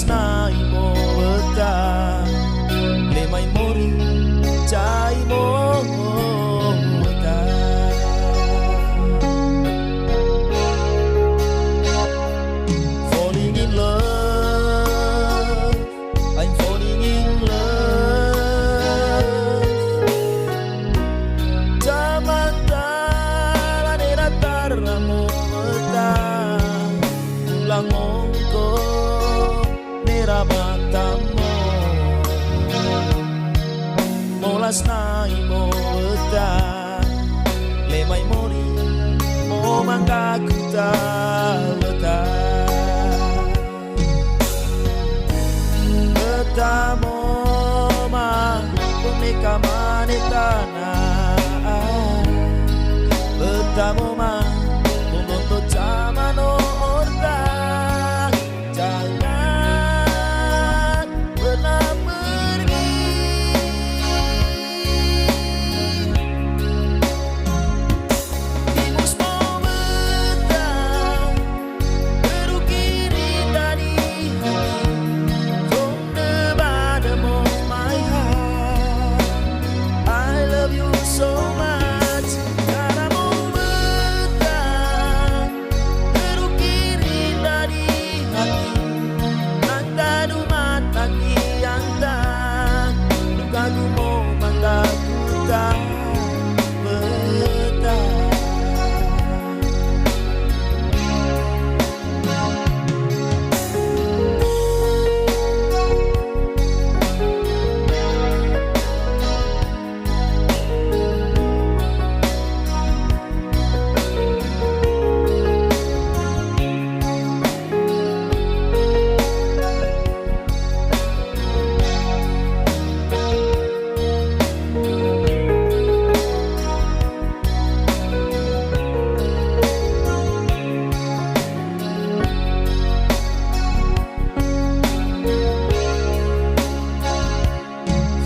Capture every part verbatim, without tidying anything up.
Nai mo beta, le mai mori, cai mo beta. Falling in love, I'm falling in love. Tamanta la nera tarra mo beta, pulang ongko nera mata mo. Molas nai mo beta, le mai mori mo manggaku ta beta. Beta mo ma, kong neka mane tana. Beta mo ma, kong loto cama no orta. Jangan pernah pergi. Imus mo beta, beru kiri tadi hati. From the bottom of my heart, I love you so much. Cara mo beta, beru kiri tadi hati. Nang tadu mata kianta, luka gumo mata kuta beta.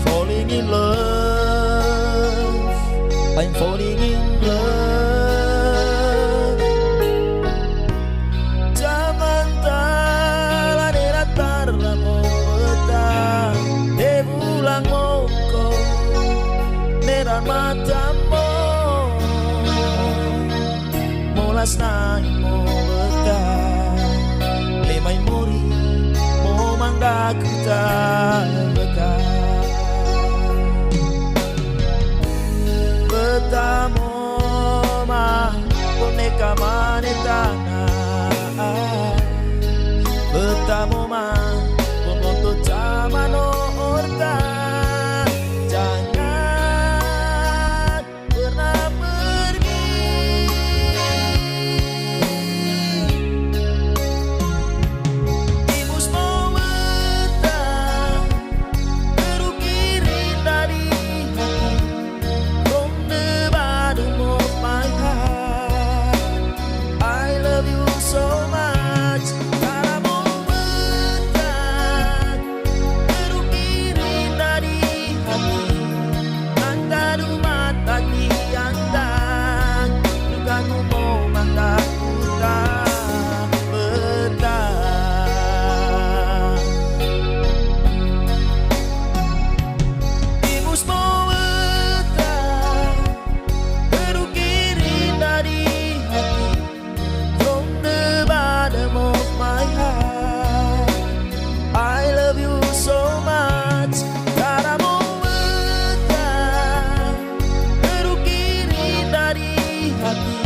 Falling in love, I'm falling in love. Zaman tala nera tarra mo beta, de bulang mongko nera mata mo. Molas nai mo beta, le mai mori mo manggaku ta beta. Beta mo ma, kong neka mane tana. Beta mo ma, kong loto cama no orta. Jangan pernah pergi. Imus mo beta, beru kiri tadi hati. From the bottom of my heart, I love you so much. Cara mo beta, beru kiri tadi hati. Nang tadu mata kianta, luka gumo mata kuta beta. Imus mo beta, beru kiri tadi hati. From the bottom of my heart, I love you so much. Cara mo beta, beru kiri tadi hati.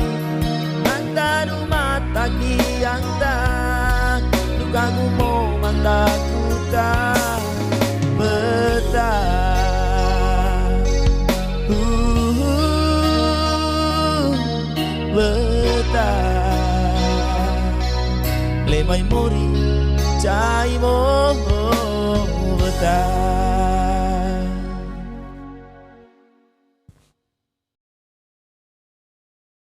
Nang tadu mata kianta, luka gumo manggaku ta beta. Uh, beta. Le mai mori, cai mo beta.